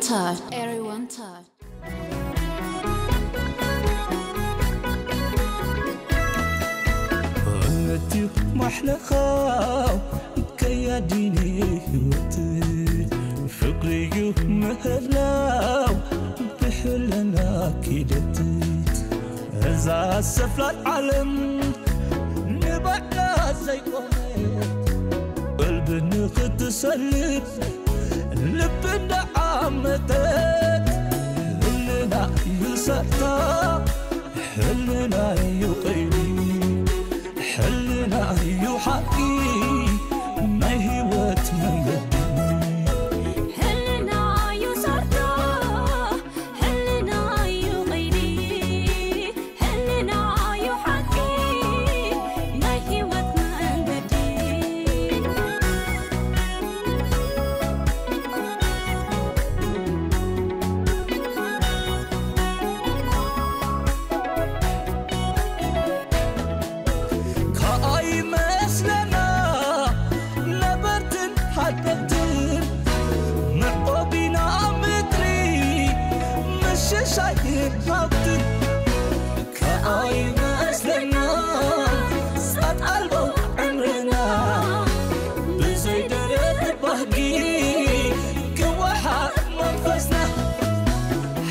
Touch. Everyone touch. እቲ ማሕለኻ ከያዲኒ ህይወት ፍቅሪ እዩ ምህላው ብሕልና ኪደት እዛ ሰፍላል ዓለም ንባዕላ ዘይቆመት ቀልቢ ንኽትሰልብ ልቢ እንዳዓመተት ህልና እዩ ሰርታ ሕልና እዩ ቀይዲ ሕልና እዩ ሓቂ ናይ ህይወት መንገዲ ሕልና እዩ ሰርዶ ሕልና እዩ ቀይዲ ሕልና እዩ ሓቂ ናይ ህይወት መንገዲ ከኣይመስለና ነበርትን ሓደግትን ምዕቆቢና ምድሪ ምሽሻይን ሃብትን ከኣይመስለና ጻት ኣልቦ ዕምርና ብዘይ ደረት ባህጊ ክወሓጥ መንፈስና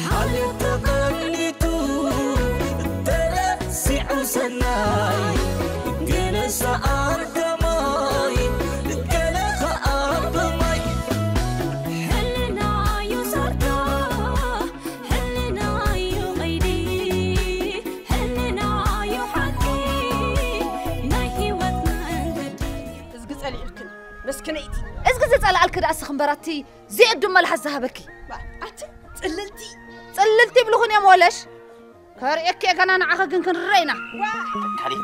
ሓልዮት ተቐኒቱ ተረሲዑ ሰናይ ገለ ሰኣን ከማይ ገለ ኸኣ ብማይ ሕልና እዩ ሰርዶ ሕልና እዩ ቀይዲ ሕልና እዩ ሓቂ ናይ ህይወት መንገዲ እዝጊ ጸሊእልክን መስክነይቲ እዝጊ ዝጸላእልኪ ደኣ እስኺ እምበር ኣቲ ዚዕዱ መልሓስ ዝሃበኪ ኣቲ ጽልልቲ ጽልልቲ ይብልኹን እዮም ወለሽ ከርእየኪ እየ ገና ንዓኺ ግን ክንረኢና ዋ ካሊእ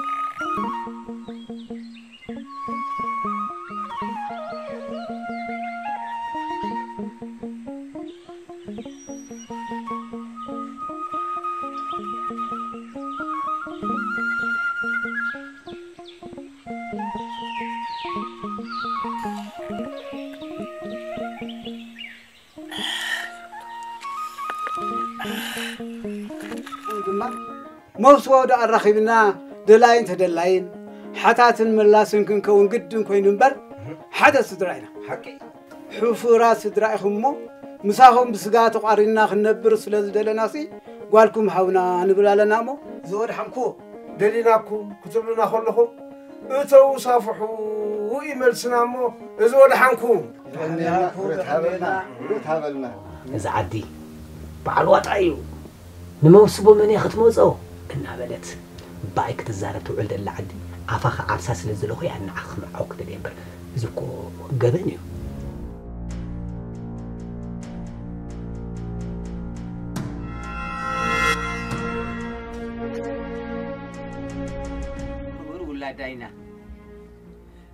ድማ መውስቦ ዶ ኣራኺብና ደላይን ተደላይን ሓታትን መላስን ክንከውን ግድን ኮይኑ እምበር ሓደ ስድራ ኢና ሓቂ ሕፉራት ስድራ ኢኹም እሞ ምሳኹም ብስጋ ተቋሪንና ክንነብር ስለ ዝደለናሲ ጓልኩም ሃውና ንብል ኣለና እሞ ዝወድሓንኩ ደሊናኩም ክትብሉና ከለኹም እተው ሳፍሑ ይመልስና እሞ እዚ ወድሓንኩም የቐንየልና ክብረት ሃበልና ክብረት ሃበልና እዚ ዓዲ በዓል ዋጣ እዩ ንመውስቦ መን እያ ክትመፆ እናበለት ባይ ክትዛረብ ትውዕል ደላ ዓዲ ኣፋ ክዓብሳ ስለ ዝለኹ እያ ንዓኺ ክምዕዓው ክደልየ እምበር እዚ እኮ ገበን እዩ ክቡር ውላዳ ኢና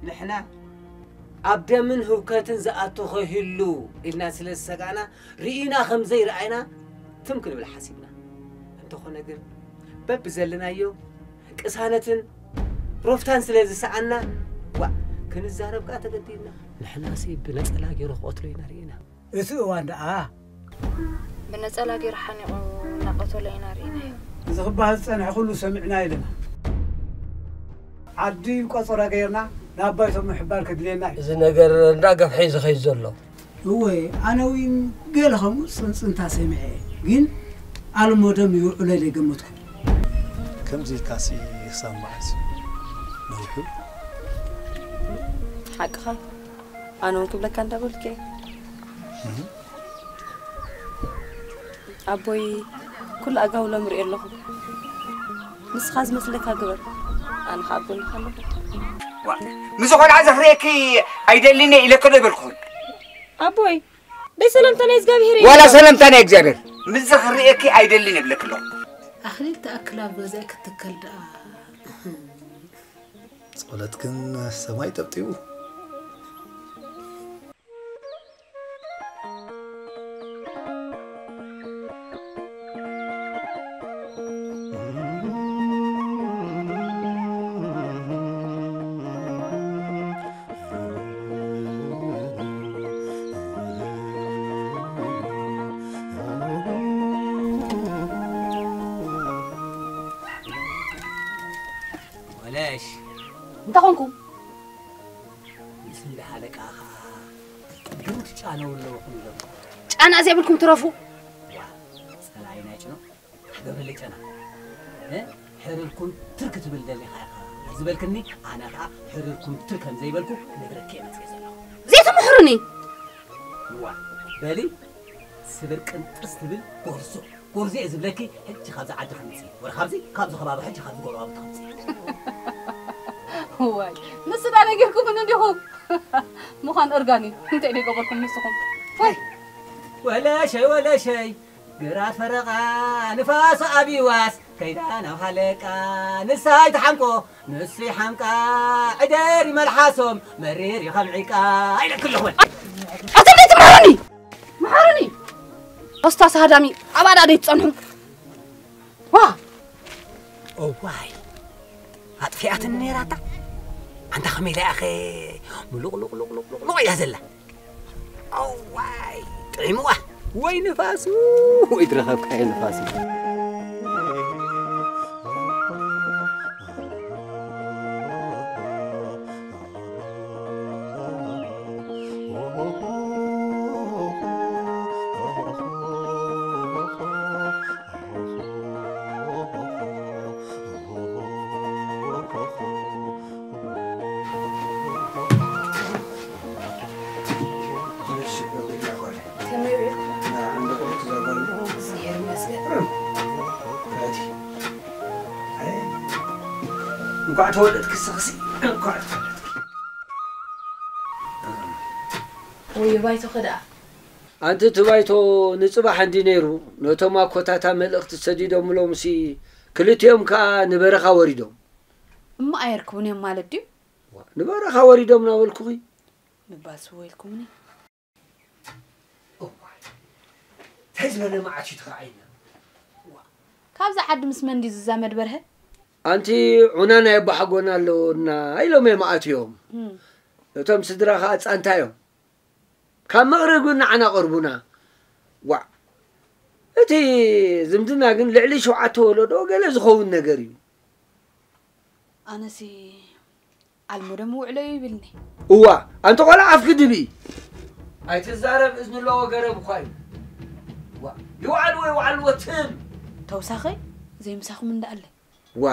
ንሕና ኣብ ደምን ህውከትን ዝኣቱ ከይህሉ ኢልና ስለ ዝሰጋእና ርኢና ከም ዘይረኣይና ትም ክንብል ሓሲብና እንተኾነ ግን በብዘለናዮ ቅሳነትን ሮፍታን ስለ ዝሰኣና ዋእ ክንዛረብ ከኣ ተገዲድና ንሕናሲ ብነጸላ ገይሩ ክቐትሎ ኢና ርኢና እቲ እዋን ደኣ ብነጸላ ገይሩ ሓኒቑ እናቐተሎ ኢና ርኢናዮ። እዚ ክበሃል ዝጸንሐ ኩሉ ሰሚዕናዮ ኣለና። ዓዲ ቆጸራ ገይርና ናብ ባይቶ ምሕባር ከድልየና እዩ። እዚ ነገር እንዳገፍሐ እዩ ዝኸይድ ዘሎ። እወ ኣነ እውን ገለ ከምኡ ጽንጽንታ ሰሚዐ እየ፣ ግን ኣልሞደም ይውዕሎ ኢለ ኣይገመትኩን። ከምዚ ኢልካሲ ክሳብ መዓስ ነዊሑ? ሓቅኻ ኣነ እውን ክብለካ እንዳበልኩ እየ። ኣቦይ ኩሉ ኣጋውሎም ርእየ ኣለኹ። ንስኻ ዝመስለካ ግበር። ኣነ ኸዓ ኣብ ጎንኻ ኣለኹ። ዋ፣ ምስ ዝኾነ ዘፍርየኪ ኣይደልን እየ ኢለኪ ዶ ኣይበልኩኽን? ኣቦይ፣ ደይ ሰላምታ ናይ እግዚኣብሔር እዩ። ዋላ ሰላምታ ናይ እግዚኣብሔር። ምስ ዘኽርየኪ ኣይደልን እብለኪ ኣለኹ። ኣኽሊል ትኣክል ኣብ ገዛይ ክትከል ደኣ። ጸሎትክን ሰማይ ጠብጢቡ። ተኾንኩ ምስ እንዳ ሓለቃ ኸዓ ግሩት ጫነው ኣለኹም ኢሎም ጫና ዘይብልኩም ትረፉ። ዋ ጸላኢና ይጭኖ ሓገበለይ ጨና እ? ሕርርኩም ትር ክትብል ደሊኻ ኢኻ ዝበልክኒ ኣነ ኸዓ ሕርርኩም ትር ከም ዘይበልኩ ክነግረኪ እየ መፅየ ዘለኹ። ዘይትምሕሩኒ። ዋ በሊ ስብር ቅንጥስ ትብል ጎርዞ ጎርዞ እየ ዝብለኪ። ሕጂ ካብዚ ዓዲ ከምፂ ወረ ካብዚ ካብዚ ከባቢ ሕጂ ካብዚ ጎረባብቲ ከምፂ። ዋይ ንስዳ ነጊርኩምን እንዲኹም ምዃን እርጋን እዩ። እንታይ ደይገበርኩም ንስኹም? ወይ ወለሸይ ወለሸይ ግራት ፈረቓ ንፋስ ኣብዋስ ከይዳ ናብ ሃለቃ ንሳ ይትሓምቆ ንሱ ይሓምቃ ዕደር ይመልሓሶም መሪር ይኸም ዒቃ ኣይለክልኹን። ኣቶም ደይትምሕሩኒ። ምሓሩኒ። ኦስታስ ሃዳሚ ኣብ ኣዳ ደይትጸንሑ። ዋ እዋይ ኣጥፊኣትኒ ነይራታ ኣንታ ከመይ ኢላ ኢኸ ምሉቕሉቕሉቕሉቕሉቕ ኢላ ዘላ። እዋይ ጥዒምዋ ወይ ንፋሱ ወይ ትረኸብካዮ ንፋሱ። እንኳዕ ተወለድክ ስኽሲ እንኳዕ ተወለድክ። ወይ ባይቶ ከደኣ ኣንቲ እቲ ባይቶ ንፅባሕ እንዲ ነይሩ ነቶም ኣኮታታ መልእኽቲ ሰዲዶምሎምሲ ክልቲኦም ከዓ ንበረኻ ወሪዶም። እሞ ኣየርክቡን እዮም ማለት ድዩ? ንበረኻ ወሪዶም ናበልኩኺ። ምባል ስዎ ኢልኩምኒ። እንታይ ዝበለ መዓት እዩ ተኸዓይና። ካብዚ ዓዲ ምስ መን ድዩ ዝዛመድ በርሀ? ኣንቲ ዑና ናይ ኣቦሓጎና ኣለወና ኢሎም እዮም ኣትዮም። እቶም ስድራ ከዓ ፃንታ እዮም። ካብ መቕረቢ ንዓና ቀርቡና። ዋዕ እቲ ዝምድና ግን ልዕሊ ሸውዓተ ወለዶ ገለ ዝኸውን ነገር እዩ። ኣነሲ ኣልሙደ ምውዕሎ እዩ ይብልኒ። እዋ ኣንቲ ቆልዓ ኣፍኪ ድቢ ኣይትዛረብ እዝኒ ኣለዎ ገረብ እኳ እዩ። ዋ ይውዓል ወይ ውዓል ወትም ተውሳኸይ ዘይምሳኹም እንዳኣለ ዋ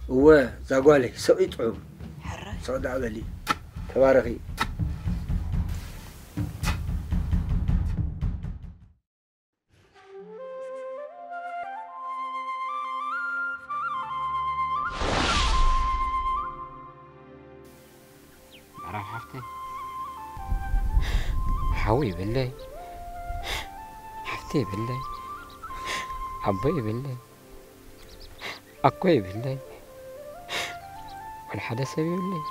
እወ ዛጓለይ ስቕ ይጥዑም ሕራይ ስቕ ዳዕበሊ ተባረኺ። ምዕራብ ሓፍተይ ሓወይ በለይ ሓፍተይ በለይ ዓቦይ በለይ ኣኮይ በለይ ወላ ሓደ ሰብ የብለይ።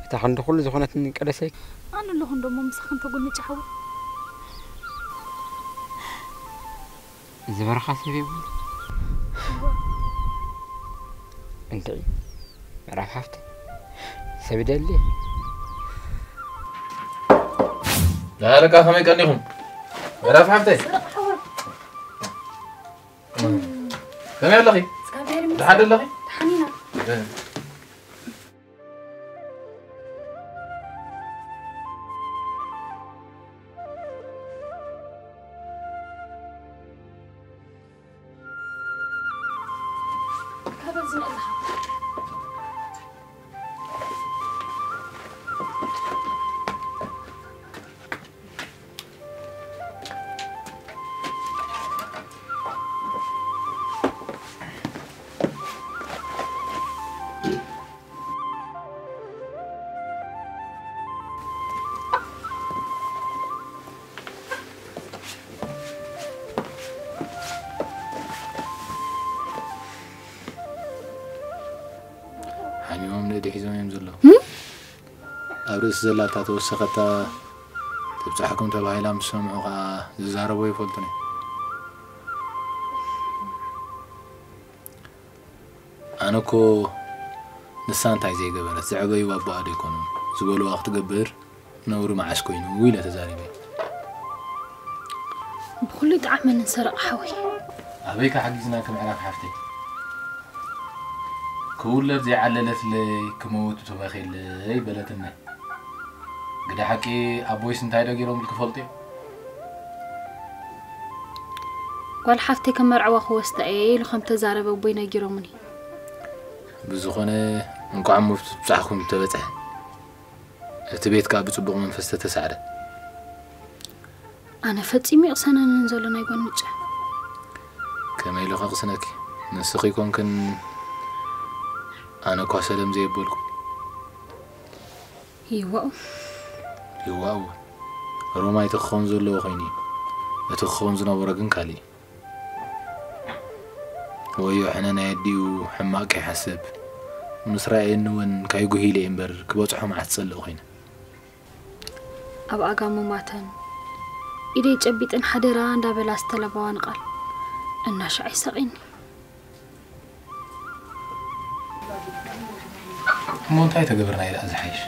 እታ ክንዲ ኩሉ ዝኾነትኒ ቀለሰይ ኣነ ኣለኹ እንደሞ ምሳኽን ተጎንጭ ሓወይ። ዝበረኻ ሰብ የብሉ። እንድዒ ምዕራፍ ሓፍተይ ሰብ ይደሊ። ዳሃለካ ከመይ ቀኒኹም? ምዕራፍ ሓፍተይ ከመይ ኣለኺ? ደሓን ኣለኺ? ሓሚሞም ንእዲ ሒዞም እዮም ዘለዉ ኣብ ርእሲ ዘላታ ተወሰኸታ ተብፃሕኩም ተባሂላ ምስ ሰምዑ ከዓ ዝዛረቦ ይፈልጡን እዮም ኣነ እኮ ንሳ እንታይ ዘይገበረት ዘዕበዩ ኣቦኣ ዶ ይኮኑ ዝበልዋ ክትገብር ነውሪ መዓስ ኮይኑ ኢለ ተዛሪበ ብኩሉ ይጥዓመኒ ሰረቕ ሓወይ ኣበይ ከ ሓጊዝናኪ ምዕራፍ ሓፍተይ ትውለድ ዘይዓለለትለይ ክመውት ተባኺለይ በለትኒ። ግደ ሓቂ ኣቦይስ እንታይ ዶ ገይሮም ክፈልጡ እዮም? ጓል ሓፍተይ ከመርዕዋ ክወስዳ እየ ኢሉ ከም ተዛረበ ኣቦይ ነጊሮምኒ። ብዝኾነ እንኳዕ ሞት ብጻሕኩም ተበጽሐ። እቲ ቤት ከኣ ብጽቡቕ መንፈስ ተተሳዕረ። ኣነ ፈጺሙ ይቕሰነንን ዘሎ ናይ ጓንጫ። ከመይ ኢሉ ከቕስነኪ? ንስኺ ኮንክን ኣነ እኳ ሰለም ዘየበልኩ። ይዋኡ ይዋኡ ሮማይ እቲ ክኸውን ዘለዎ ኮይኑ እዩ። እቲ ክኸውን ዝነበሮ ግን ካልእ እዩ። ወዮ ሕነ ናይ ኣዲኡ ሕማቕ ከይሓስብ ምስ ረኣየኒ እውን ካይጉህ ኢለ እየ እምበር ክበጽሖ መዓት ዝጸልእ ኮይነ። ኣብ ኣጋ ሙማተን ኢደይ ጨቢጠን ሓደራ እንዳበላ ዝተለባዋን ቃል እናሻዕ ይሳቕየኒ። እሞ እንታይ ተገብርና ኢላ ዝሓይሽ?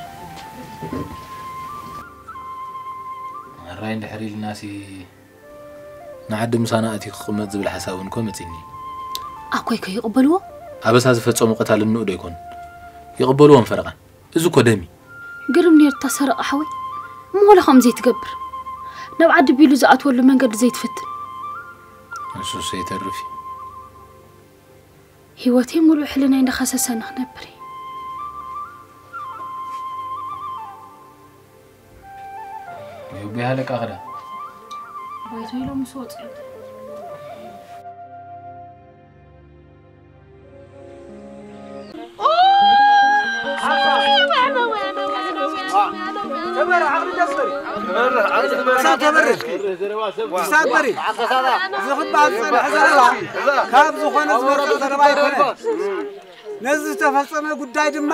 ኣራይ እንድሕር ኢልናሲ ንዓዲ ምሳና ኣትዩ ክቕመጥ ዝብል ሓሳብ እውን ኮ መጺኒ። ኣኮይ ከይቕበልዎ? ኣበሳ ዝፈጸሙ ቀታል እንኡ ዶ ይኮን? ይቕበልዎም ፈረቓ። እዚ እኮ ደም እዩ። ግርም ነይሩ እታ ሰረቐ ሓወይ። እሞ ወላ ከምኡ ዘይትገብር። ናብ ዓዲ ቢሉ ዝኣትወሉ መንገዲ ዘይትፍትን። ንሱስ ይተርፍ እዩ። ህይወተይ ሙሉእ ሕልናይ እንዳኸሰሰኒ ክነብር እየ። ወይ ኣቦይ ሃለቃ ክዳ። ባይቶ ኢሎም ምስ ወፅኡ። ክሳብ ተበርድ ክሳብ በሪ ዝኽባል ዝጸንሐ ዘረባ ካብ ዝኾነ ዝመርጸ ዘረባ ኣይኮነ። ነዚ ዝተፈጸመ ጉዳይ ድማ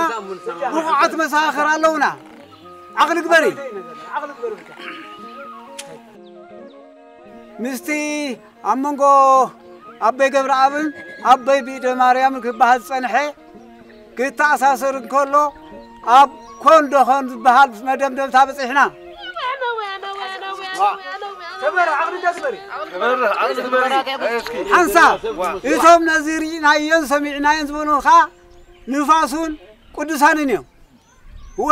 ብቑዓት መሰኻኽር ኣለውና። ዓቕሊ ግበሪ። ምስቲ ኣብ መንጎ ኣቦይ ገብረኣብን ኣቦይ ብኢደ ማርያምን ክበሃል ዝጸንሐ ክተኣሳሰር እንከሎ ኣብ ኮን ዶ ኾን ዝበሃል መደምደምታ በጺሕና። ሓንሳብ እቶም ነዚ ርኢናዮን ሰሚዕናዮን ዝበሉኻ ንፋሱን ቅዱሳንን እዮም። እወ።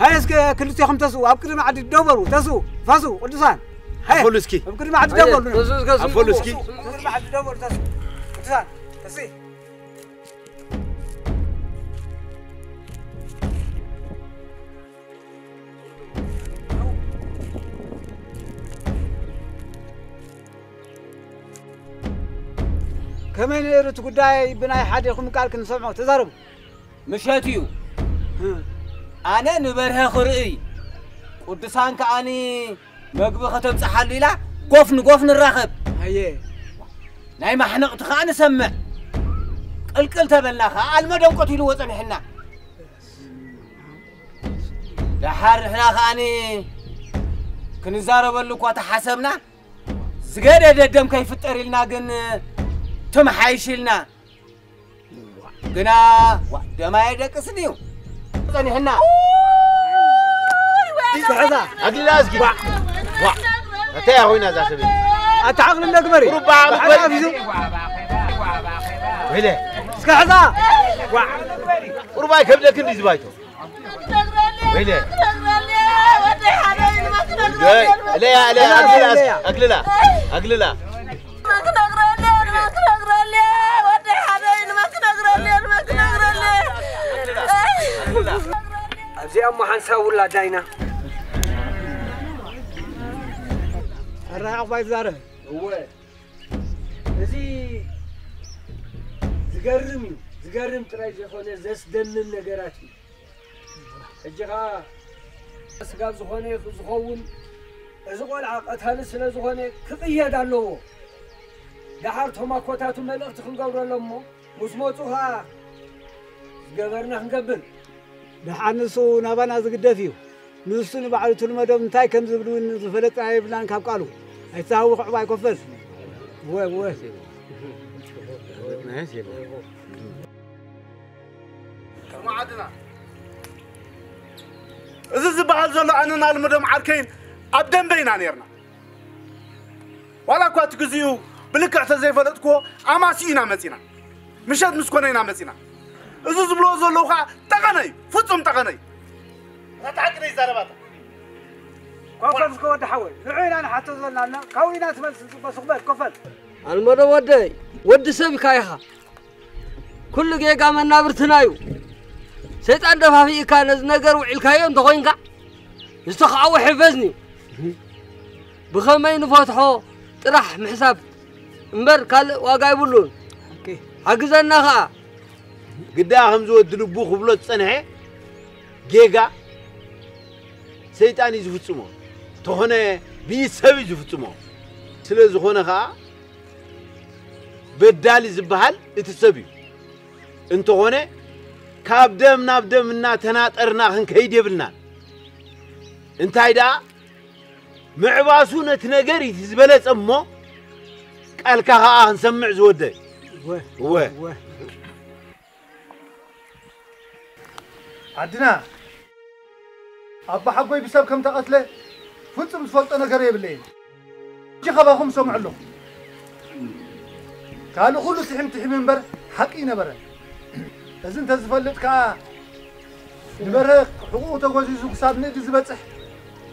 ሃየ እስከ ክልቴኹም ተስኡ ኣብ ቅድሚ ዓዲ ደው በሉ ተስኡ ፋሱ ቅዱሳን ሃየ ኣፈሉ እስኪ ኣብ ቅድሚ ዓዲ ደው በሉ ተስኡ እስከ ስምዑ። ኣፈሉ እስኪ ተስኡ ቅድሚ ዓዲ ደው በሉ ተስኡ ቅዱሳን እስኪ ከመይ ነይሩ እቲ ጉዳይ ብናይ ሓዲኹም ቃል ክንሰምዖ ተዛረቡ። ምሸት እዩ። ኣነ ንበርሀ ክርእይ ቅዱሳን ከኣኒ መግቢ ከተብፅሓሉ ኢላ ጎፍ ንጎፍ ንራኸብ። ኣየ ናይ ማሕነቕቲ ከኣ ንሰምዕ። ቅልቅል ተበልና ከኣ ኣልመደው ቀቲልዎ ጸኒሕና። ደሓር ንሕና ከኣኒ ክንዛረበሉ እኳ ተሓሰብና። ዝገደደ ደም ከይፍጠር ኢልና ግን ትም ሓይሽ ኢልና ግና ዋ ደማ የደቅስን እዩ ጸኒሕና። ኣግልላ እስኪ ዋ እንታይ ኮይና እዛ ሰበይቲ ኣታ ዓቕሊ እንዳ ግበሪ ሩባ ዓቕሊ ግበሪ ኣፊሱ ወይለ እስከ ሕዛ ዋ ሩባ ይከብደክ እንዲ ዝባይቶ ወይለ እለያ እለያ ኣግልላ ኣግልላ ኣብዚኣ እሞ ሓንሳብ ውላዳ ኢና ኣረሓቕ ባይ ትዛረብ እወ እዚ ዝገርም እዩ ዝገርም ጥራይ ዘይኮነ ዘስደምም ነገራት እዩ ሕጂ ኸዓ ስጋብ ዝኾነ ዝኸውን እዚ ቆልዓ ቀታሊ ስለ ዝኾነ ክቕየድ ኣለዎ። ደሓር ቶም ኣኮታቱ መልእኽቲ ክንገብረሎም እሞ ምስ መፁ ኸዓ ዝገበርና ክንገብር። ደሓር ንሱ ናባና ዝግደፍ እዩ። ንሱ ንባዕሉ ትልመዶም እንታይ ከም ዝብል እውን ዝፈለጥና የብልናን ካብ ቃሉ ኣይትሃውኽ ዕባ ኣይኮፈል። እወ እወ። እዚ ዝበሃል ዘሎ ኣነን ኣልምዶም ዓርከይን ኣብ ደንበ ኢና ነይርና። ዋላ እኳ እቲ ግዜኡ ብልክዕ ተዘይፈለጥክዎ ኣማሲኡ ኢና መጺና። ምሸት ምስ ኮነ ኢና መጺና። እዚ ዝብልዎ ዘለዉ ኸኣ ጠቐነ እዩ፣ ፍጹም ጠቐነ እዩ። እታ ሓቂ ዘይዛረባታ። ኮፈል እስከ ወዲ ሓወይ፣ ንዑ ኢና ንሓቶ ዘለና፣ ካብኡ ኢና ትመልስ፣ ጽቡቕ ስቕ በል፣ ኮፈል። ኣልመዶ ወደይ፣ ወዲ ሰብ ኢኻ ኢኻ። ኩሉ ጌጋ መናብርትና እዩ። ሰይጣን ደፋፊእካ ነዚ ነገር ውዒልካዮ እንተኾይንካ፣ ዝተኻዕወ ሕፈዝኒ። ብኸመይ ንፈትሖ ጥራሕ ምሕሳብ እምበር ካልእ ዋጋ የብሉን። ሓቂ። ሓግዘና ኸኣ። ግዳ ከምዚ ወዲ ልቡ ክብሎ ዝጸንሐ ጌጋ ሰይጣን እዩ ዝፍጽሞ። እንተኾነ ብኢድ ሰብ እዩ ዝፍጽሞ። ስለ ዝኾነ ኸኣ በዳሊ ዝበሃል እቲ ሰብ እዩ። እንተኾነ ካብ ደም ናብ ደም እናተናጠርና ክንከይድ የብልናን። እንታይ ደኣ ምዕባሱ ነቲ ነገር እቲ ዝበለጸ እሞ ቃልካ ኸኣ ክንሰምዕ ዝወደ። እወ። እወ። እወ። ዓድና ኣባሓጎይ ብሰብ ከም ተቐትለ ፍጹም ዝፈልጦ ነገር የብለይን። ሕጂ ካባኹም ሰምዑ ኣለኹ። ካልእ ኩሉ ትሒም ትሒም እምበር ሓቂ ይነበረ። እዚ እንተዝፈልጥ ከኣ ንበርሀ ሕቑኡ ተጎዚዙ ክሳብ ንእዲ ዝበጽሕ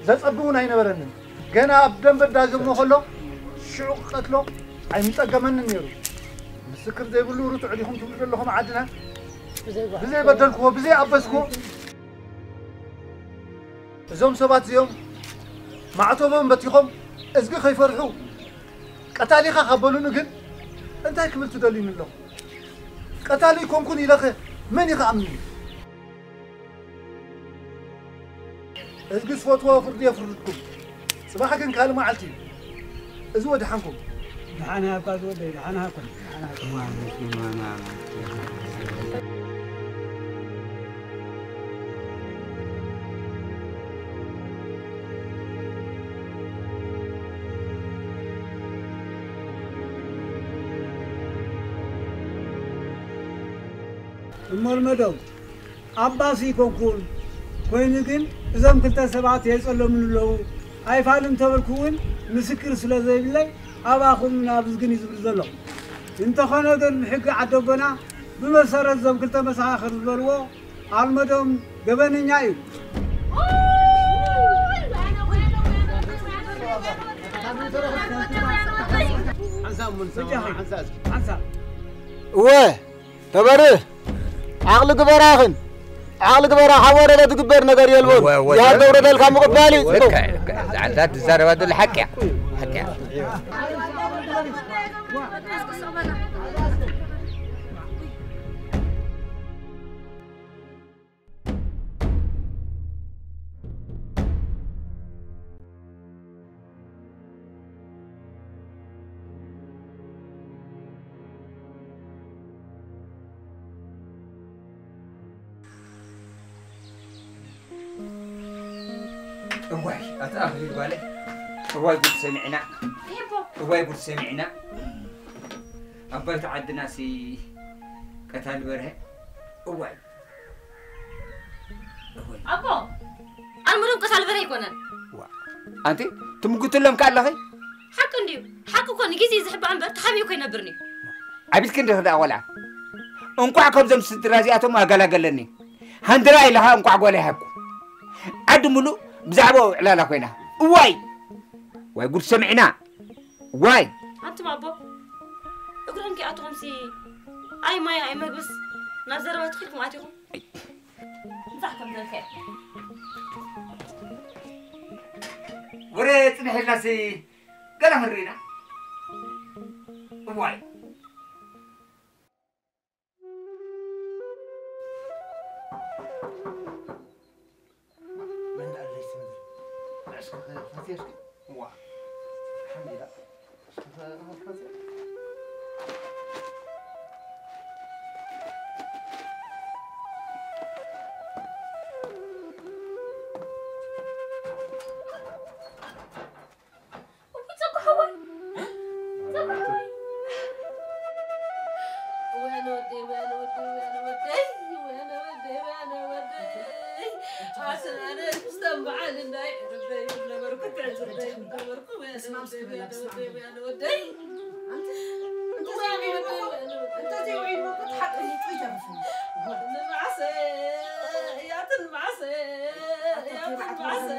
ዘጸቢ እውን ኣይነበረንን። ገና ኣብ ደንበ ዳግሞ ከሎ ሽዑ ክቀትሎ ኣይምጸገመንን ነይሩ። ምስክር ዘይብሉ ርቱዕ ዲኹም ትብሉ ዘለኹም ዓድና? ብዘይበደልክዎ፣ ብዘይኣበስክዎ። እዞም ሰባት እዚኦም ማዕተቦም በቲኾም እዝጊ ከይፈርሑ ቀታሊኻ ካብ በሉኒ ግን እንታይ ክብል ትደልዩኒ ኣለኹም? ቀታሊ ኣይኮንኩን ኢለኸ መን እዩ ክኣምነኒ? እዝጊ ዝፈትዎ ፍርዲ የፍርድኩም። ጽባሕ ግን ካልእ መዓልቲ እዩ። እዚ ወድሓንኩም። ደሓን ሃብካ ዝወደይ፣ ደሓን ሃብኩም፣ ደሓን ሃብኩም። እሞ ልመዶም ኣባሲ ኣይኮንኩን። ኮይኑ ግን እዞም ክልተ ሰባት የጸለሙኒ ኣለዉ። ኣይፋልን እንተበልኩ እውን ምስክር ስለ ዘይብለይ ኣባኹም ናብ ዝግን እዩ ዝብል ዘሎ። እንተኾነ ግን ብሕጊ ዓደቦና ብመሰረት እዞም ክልተ መሰኻኽር ዝበልዎ ኣልመዶም ገበነኛ እዩ። ሓንሳብ ሙን ሰማማ፣ ሓንሳብ እስኪ። ሓንሳብ። እወ። ተበርህ፣ ዓቕሊ ግበራ ኢኽን። ዓቕሊ ግበራ፣ ካብ ወረደ ዝግበር ነገር የልቦን። እወ፣ እወ፣ ይሃብ እወ። ዘውረደልካ ምቕባል እዩ ጽቡቕ። ልክዕ፣ ልክዕ። እዛ ዓንታ ትዛረባ ዘሎ ሓቂ እያ። ሓቂ እያ። እዋይ፣ ኣቲ ኣኽሊል ጓለይ፣ እዋይ ጉድ ሰሚዕና፣ ይቦ። እዋይ ጉድ ሰሚዕና። ኣባይቲ ዓድናሲ ቀታሊ በርሀ፣ እዋይ። ኣቦ፣ ኣልሙድም ቀታሊ በርሀ ኣይኮነን። ዋ፣ ኣንቲ ትምጉትሎም ከ ኣለኺ? ሓቂ እንድዩ። ሓቂ እኮ ንግዜ ዝሕባእ እምበር ተሓቢኡ እኮ ኣይነብርን እዩ። ዓቢድኪ እንዲኺ ደኣ ቆልዓ። እንቋዕ ካብዞም ስድራ እዚኣቶም ኣገላገለኒ። ሃንደራ ኢለኻ እንቋዕ ጓል ይሃብኩ። ዓዲ ምሉእ ብዛዕባኡ ዕላላ ኮይና። እዋይ! ዋይ ጉድ ሰሚዕና። ዋይ! ኣንቱም ኣቦ፣ እግሮም ከይኣትኹምሲ ኣይ ማይ ኣይ መግብስ ናብ ዘረባ ትኺልኩም ኣቲኹም። እንታይ ከም ዘልከ? ወረ ጽንሕ ኢልናሲ ገለ ክንርኢና። እዋይ። መን ኣለይ ስምዝር? ንዕስኪ ኸ ፋትያስኪ? እዋ። ሓሚዳ። ኣስናነ ክስተን በዓል እንዳይ ዕርበይ ነበርኩ፣ ትዕዝርበይ ነበርኩ፣ ወያ ነበርኩ፣ ወያ ነበርኩ፣ ወያ ነበርኩ። ኣንቲ፣ እንተዘይውዒሉ እኮ እቲ ሓቂ ውጹእ ይተርፍ እዩ። ንመዓሰ፣ ያትን መዓሰ፣ ያትን መዓሰ።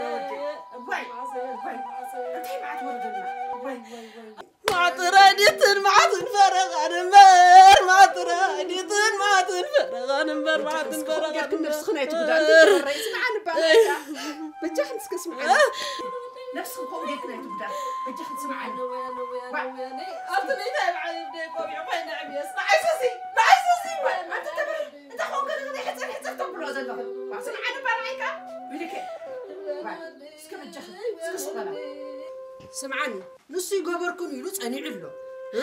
እዋይ፣ እዋይ፣ እንታይ መዓት ወረደና። እዋይ፣ እዋይ፣ እዋይ። ማጥራይ ዲትን ማዕትን ፈረቓን እምበር፣ ማጥራይ ዲትን ማዕትን ፈረቓን እምበር፣ ማዕትን ፈረቓን ጌርክን እምበር። ነብስኽን ኣይትጉዳእን፣ ትረረይ፣ ስምዓኒ እባ ናይታ። በጃኽን እስከ ስምዓኒ። ነብስኽን ከምኡ ጌርክን ኣይትጉዳእ፣ በጃኽን ስምዓኒ። ዋ። ኣብቲ ለይታ ይብዓል ይብደ ቆቢዕ ኮይነ ዕብየስ፣ ንዓይ ሰሲ፣ ንዓይ ሰሲ፣ ዋ፣ ኣንቲ ተበረ፣ እንታይ ኾንከ ንግዲ ሕጽር ሕጽር ተብሎ ዘለኹ? ዋ፣ ስምዓኒ እባ ንዓይካ፣ ሚልከ። ዋ፣ እስከ በጃኽን፣ እስከ ስቕ በላ። ስምዓኒ። ንሱ ይገበርኩን ኢሉ ጸኒዑ ኣሎ። እ?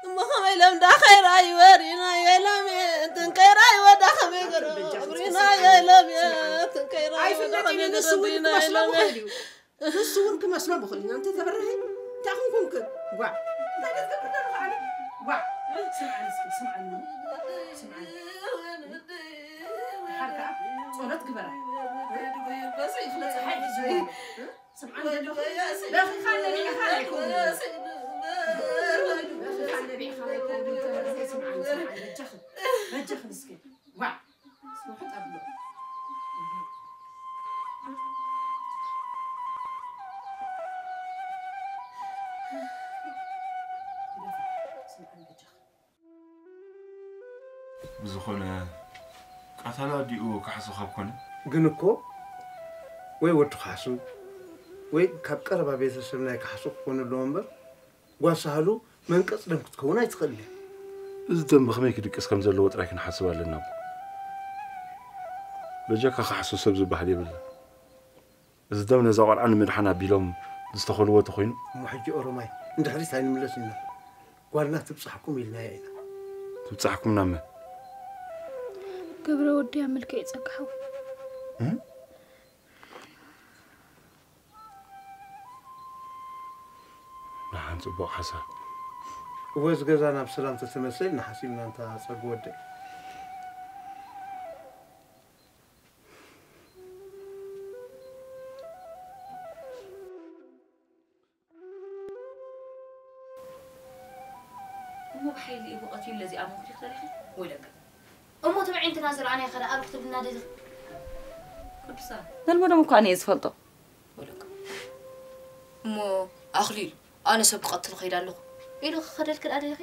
እሞ ከመይ ኢሎም ዳ ኸይራ ይወሪና የሎም እየ፣ እንትን ከይራ ይወዳ ከመይ ገሩ እብሪና የሎም እየ፣ እንትን ከይራ ይወዳ ኣይፍለጥ ከመይ ኢሉ ገሩ ንሱ እውን እብሪና ክመስሎ የሎም እየ። ምኽእል እዩ። ንሱ እውን ክመስሎ ምኽእል እዩ። ኣንተ ተበረሀ፣ እንታይ ኹንኩንክ? ጓ። እንታይ ደትገብር ደሎ ከዓለ? ጓ። ስምዓኒ እስኪ፣ ስምዓኒ። ስምዓኒ። ድሓር ከዓ ጸሎት ግበራ። እ? ጸሓይ ሒዝዎ። እ? ስምዓኒ ዘለኹ፣ በኺኻን ነቢዕኻን ኣይከውንን። በኺኻን ነቢዕኻን ኣይከውንን። ተበርዘ ስምዓኒ፣ ስምዓኒ፣ በጃኽን፣ በጃኽን እስኪ። ዋዕ፣ ስምሑ ጠብሎ። ስምዓኒ በጃኽን። ብዝኾነ፣ ቃታላ ኣዲኡ ክሓሶ ካብ ኮነ? ግን እኮ ወይ ወዱ ክሓሱ፣ ወይ ካብ ቀረባ ቤተሰብ ናይ ክሓሱ ክኾኑ ኣለዎ እምበር፣ ጓል ሳህሉ መንቀጽ ደም ክትከውን ኣይትኽእልን እያ። እዚ ደም ብኸመይ ክድቅስ ከም ዘለዎ ጥራይ ክንሓስብ ኣለና እኮ። በጃካ ክሓሱ ሰብ ዝበሃል የብልና። እዚ ደም ነዛ ቆልዓ ንምድሓን ኣቢሎም ዝተኸልዎ ተኾይኑ? እሞ ሕጂ ኦሮማይ፣ ንድሕሪት ኣይንምለስ ኢና። ጓልና ትብጻሕኩም ኢልናያ ኢና። ትብጻሕኩም ናብ መን? ገብረ ወዲ ኣብ መልክዕ ጸጋ ሓወይ። እም? ደሓን፣ ጽቡቕ ሓሳብ። እወ፣ እዚ ገዛ ናብ ሰላም ተተመልሰ ኢልና ሓሲብና፣ እንታ ጸጉ ወደይ። እሞ ብሓይሊ እኮ ቀቲሉ ለዚኣ ሞት ይኽተል ይኽእል። ወለከ። እሞ ተመዒንትና ዝረኣናዮ ከ ደኣ ኣብ ክትብልና ደሊኺ? ቅዱሳን። ነልመዶም እኮ ኣነ እየ ዝፈልጦ። ወለከ። እሞ ኣኽሊል፣ ኣነ ሰብ ክቐትል ኸይድ ኣለኹ ኢሉ ክኸደልኪ ደኣ ደሊኺ?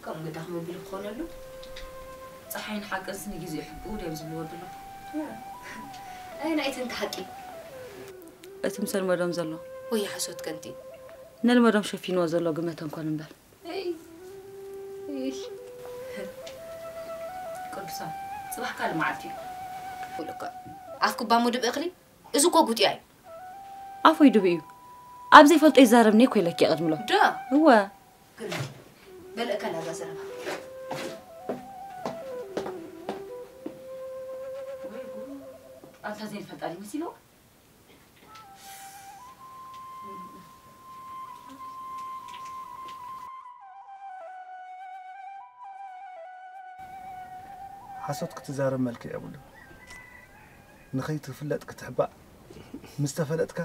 ከምኡ ግዳ ክመቢሉ ክኾነሉ? ጸሓይን ሓቅንስ ንግዜኡ ይሕብኡ ድዮም ዝብልዎ ዘለኹ? ኣየናይ እቲ ሓቂ? እቲ ምስ ነልመዶም ዘሎ። ወይ ሓሶት ከንቲ? ነልመዶም ሸፊንዎ ዘሎ ግመ ተንኮል እምበር። እይ። እይ። ቅዱሳን፣ ጽባሕ ካልእ መዓልቲ እዩ። ወለካ፣ ኣፍ ኩባ ሙድብ እኽሊ፣ እዚ እኮ ጉጥያ እዩ። ኣፎይ ድቡ እዩ። ኣብ ዘይፈልጦ ይዛረብኒ እኮ ኢለኪ ቅድሚ ሎም። ዶ? እወ። ግን በልእካ ላዛ ዘረባ። ወይ ጉድ፣ ኣንታ ዘይንፈልጣ ድዩ መሲልዋ? ሓሶት ክትዛረብ መልክዕ የብሉን። ንኸይትፍለጥ ክትሕባእ፣ ምስ ተፈለጥካ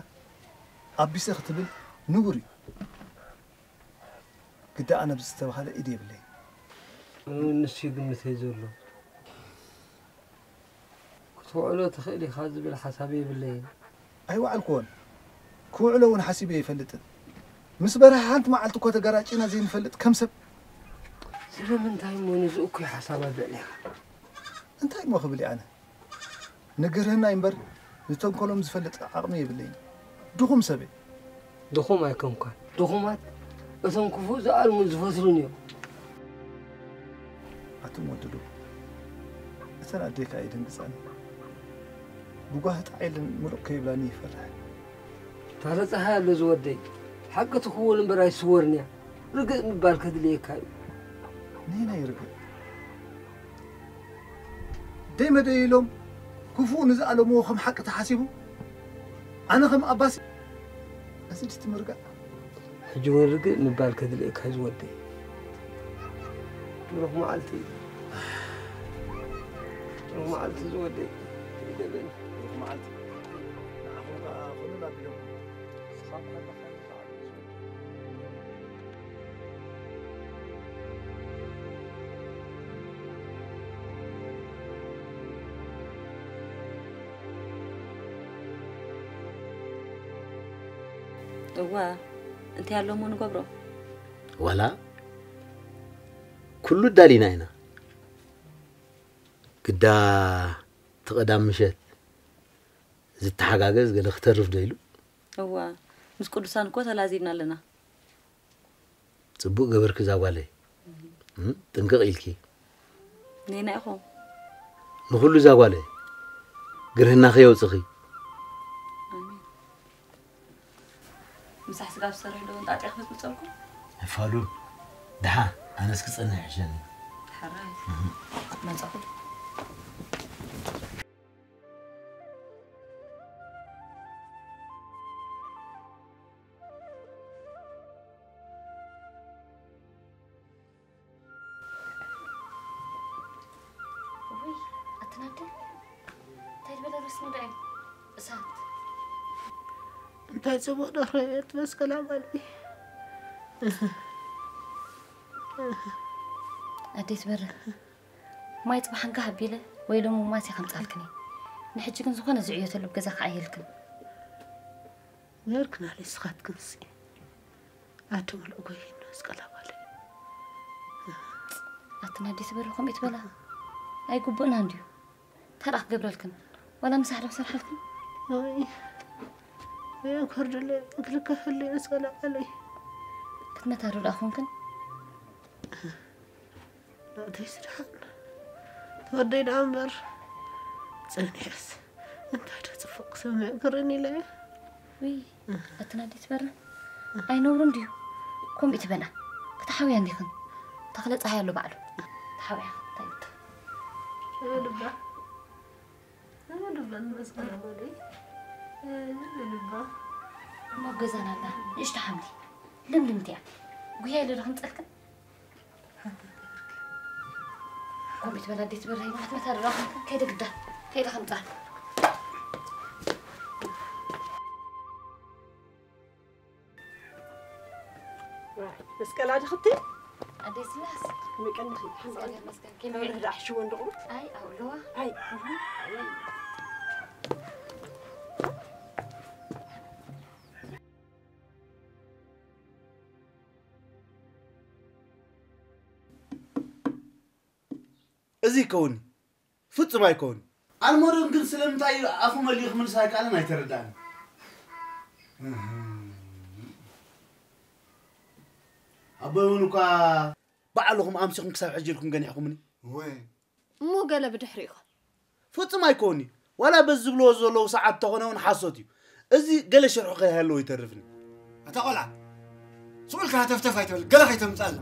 ኣቢሰ ክትብል ንቡር እዩ። ግዳ ኣነ ብዝተባህለ ኢድ የብለይን። ኣነ እውን ንሱ ይግምተይ ዘሎ። ክትውዕሎ ትኽእል ኢኻ ዝብል ሓሳብ የብለይን። ኣይወዓልኩዎን። ክውዕሎ እውን ሓሲበ ኣይፈልጥን። ምስ በርሀ ሓንቲ መዓልቲ እኮ ተገራጪና ዘይንፈልጥ ከም ሰብ። ስለምንታይ እሞ ንዚ እኩይ ሓሳብ ኣልዕሊኻ? እንታይ እሞ ክብል እየ ኣነ? ንግርህና እምበር ንተንኮሎም ዝፈልጥ ዓቕሚ የብለይን። ድኹም ሰብ እየ። ድኹም ኣይኮንኳን። ድኹማት እቶም ክፉእ ዝኣልሙን ዝፈትሉን እዮም። ኣቱም ወዲ ዶ፣ እተን ኣዴካ የደንግጻኒ። ብጓሂ ጣዕ ኢለን ምሉቕ ከይብላኒ ይፈርሕ። ታረ ጸሓይ ኣሎ ዝወደይ፣ ሓቂ ትኽውን እምበር ኣይስወርን እያ። ርግእ ምባል ከድልየካ እዩ። ነየናይ ርግእ? ደይ መደይ ኢሎም ክፉእ ንዝኣለምዎ ከም ሓቂ ተሓሲቡ፣ ኣነ ከም ኣባሲ፣ እዚ ድስቲ ምርጋእ። ሕጂ እውን ርግእ ምባል ከድልየካ እዩ ዝወደይ። ብሩኽ መዓልቲ። ብሩኽ መዓልቲ ዝወደይ። የለን። ብሩኽ መዓልቲ። ንዓኹም ከኣ ኩሉ ኣቢሎም። ንስኻ እንኳን ደሓን መጻእኩም። እዋ፣ እንታይ ኣሎ እሞ ንገብሮ? ዋላ ኩሉ ኣዳሊና ኢና። ግዳ እቲ ቀዳም ምሸት ዝተሓጋገዝ ገለ ክተርፍ ዶ ኢሉ? እዋ፣ ምስ ቅዱሳን እኮ ተላዚብና ኣለና። ጽቡቕ ገበርኪ እዛ ጓለይ። እም፣ ጥንቅቕ ኢልኪ። ነይና ኢኹም። ንኹሉ እዛ ጓለይ ግርህና ከየውጽኺ። ኣሜን። ምሳሕ ስጋ ዝሰርሕ ዶ እንጣጢያ ክመጽ መጸልኩም? ንፋዱ። ደሓ፣ ኣነስ ክጸንሕ ይሕሸኒ። ሕራይ። እም። መጻኹ። ውይ፣ ኣትናደ። እንታይ ዝበለ ርስኒ ደኣ እዩ? እሳት። እንታይ ጽቡቕ ዶ ርእየት መስቀል ኣማኒ። ኣዴት በረ፣ ማይ ጽባሕ እንካ ኣቢለ ወይ ሎሚ ማስ ከምጻልክኒ። ንሕጂ ግን ዝኾነ ዝዕየተሉ ገዛ ከዓየልክን። ነርክና ንስኻትክንሲ። ኣቲ ምሉእ ጎይኖ መስቀል ኣባለ። ኣትና ኣዴት በረ ከምኡ ትበላ። ኣይግቡእና እንድዩ። ታዲያ ክገብረልክን? ዋላ ምሳሕ ዶ ክሰርሓልክን? ኣይ። ወይ ኮርድለ ክልከፈለይ መስቀል ኣባለይ። ክትመታ ዶ ደኣ ኮንክን? ናተይ ስድሓን ተወደይ ደኣ እምበር ጸኒሐስ እንታይ ዶ ጽቡቕ ክሰምዕ ክርእን ኢለ እየ። ውይ፣ ኣትና ኣዴት በረ ኣይነውርን ድዩ? ከምኡ ትበላ። ክትሓውያ እንዲኽን? ተኽለ ጸሓይ ኣሎ ባዕሉ። ተሓውያ፣ እንታይ ይብልካ? ልባ። ልባ ንመስገን ኣቦለይ። ልባ። እሞ ኣብ ገዛና ኣላ ንእሽቶ ሓምሊ። ልምልምቲ እያ። ጉያ ኢለ ዶ ከምጸልክን? ከምኡ ትበላ ኣዴት በረ፣ ይብላት መታ ዶ ረኣኹም? ከይደ ግዳ፣ ከይደ ከምጻ። መስቀል ኣድኽቲ? ኣዴት ዝላስ? ከመይ ቀኒኺ? ሓንቲ እግዚኣብሔር ይመስገን። ከመይ መብርህ ቀኒኺ? ደኣ ሕሽዎ እንደኹም? ኣይ፣ ኣብልዋ። ኣይ። እዚ ይከውን ፍጹም ኣይከውን። ኣልሞዶም ግን ስለምንታይ እዩ ኣፉ መሊኡ ክምልስ ኣይከኣለን ኣይተረዳእን። ኣቦይ እውን እኳ ባዕልኹም ኣምሲኹም ክሳብ ሕጂ ኢልኩም ገኒሕኩምኒ። ወይ። እሞ ገለ ብድሕሪኡ። ፍጹም ኣይከውን'ዩ። ዋላ በዚ ዝብልዎ ዘለዉ ሰዓት እንተኾነ እውን ሓሶት እዩ። እዚ ገለ ሽርሑ ከይሃለዎ ይተርፍኒ። ኣታ ቆልዓ፣ ስቕ ኢልካ ሃተፍተፍ ኣይትበል፣ ገለ ከይተምጽኣልና።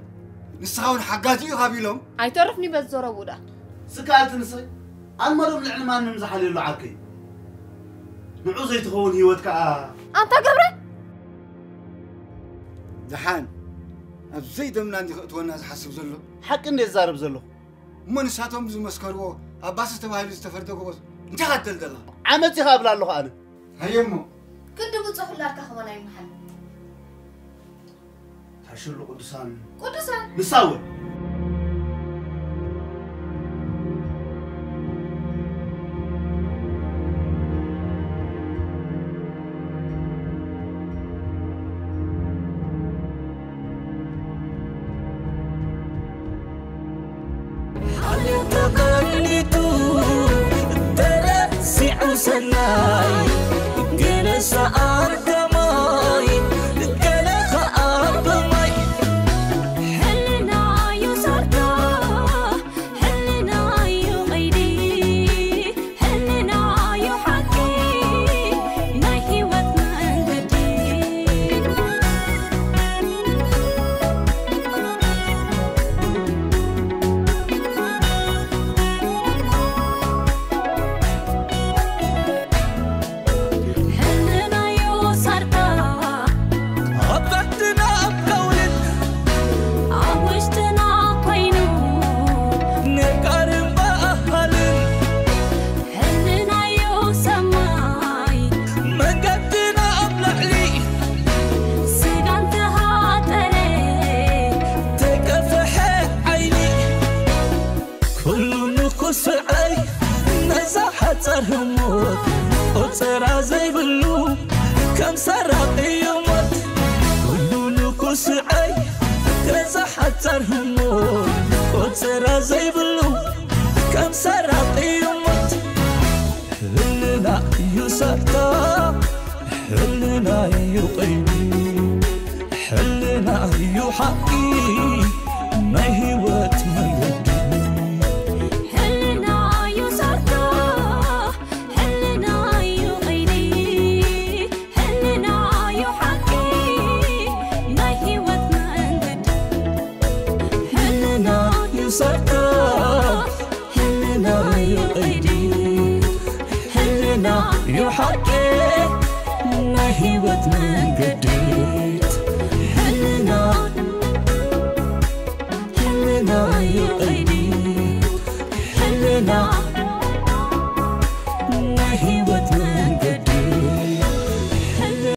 ንስኻ እውን ሓጋዚ ኢኻ ቢሎም። ኣይተርፍኒ በዚ ዘረብኡ ደኣ። ስካልቲ ንስኺ ኣልመዶም ልዕሊ ማንም ዝሓልየሉ ዓርከይ። ንዑ ዘይትኸውን ህይወት ከኣ። ኣንታ ገብረ! ደሓን፣ ኣብ ዘይደምና እንዲ ከእትወና ዝሓስብ ዘሎ። ሓቂ እንደ ዝዛረብ ዘለኹ። እሞ ንሳቶም ዝመስከርዎ ኣብ ባስስ ተባሂሉ ዝተፈርደ ጎቦ እንታይ ኢኻ ትደልደላ? ዓመጽ ኢኻ እብላ ኣለኹ ኣነ። ሃየ እሞ። ግዲ ውጹእ ኩላልካ ከማን ኣይመሓል። ሓሽሉ ቅዱሳን። ቅዱሳን? ንሳ እውን። ሓልዮት ተቐኒቱ ተረሲዑ ሰናይ፣ ገለ ሰኣን ከማይ፣ ገለ ኸኣ ብማይ። ሕልና'ዩ ሳርታ፣ ሕልና'ዩ ቐይዲ፣ ሕልና'ዩ ሓቂ ናይ ህይወት መንገዲ። ሕልና'ዩ ቆጸራ ዘይብሉ ከም ሰራቂ ሞት፣ ኩሉ ንኩስዐይ ገዛ ሓጻር ህሞት። ቆጸራ ዘይብሉ ከም ሰራቂ ሞት፣ ሕልና እዩ ሳታ፣ ሕልና እዩ ቀይዲ፣ ሕልና እዩ ሓቂ ናይ ህይወት መንገዲ። ሕልና እዩ ሳታ፣ ሕልና እዩ ቀይዲ፣ ሕልና እዩ ሓቂ ናይ ህይወት መንገዲ። ሕልና እዩ ሳታ፣ ሕልና እዩ ቀይዲ፣ ሕልና እዩ ሓቂ ናይ ህይወት መንገዲ። ሕልና፣ ሕልና እዩ ቀይዲ፣ ሕልና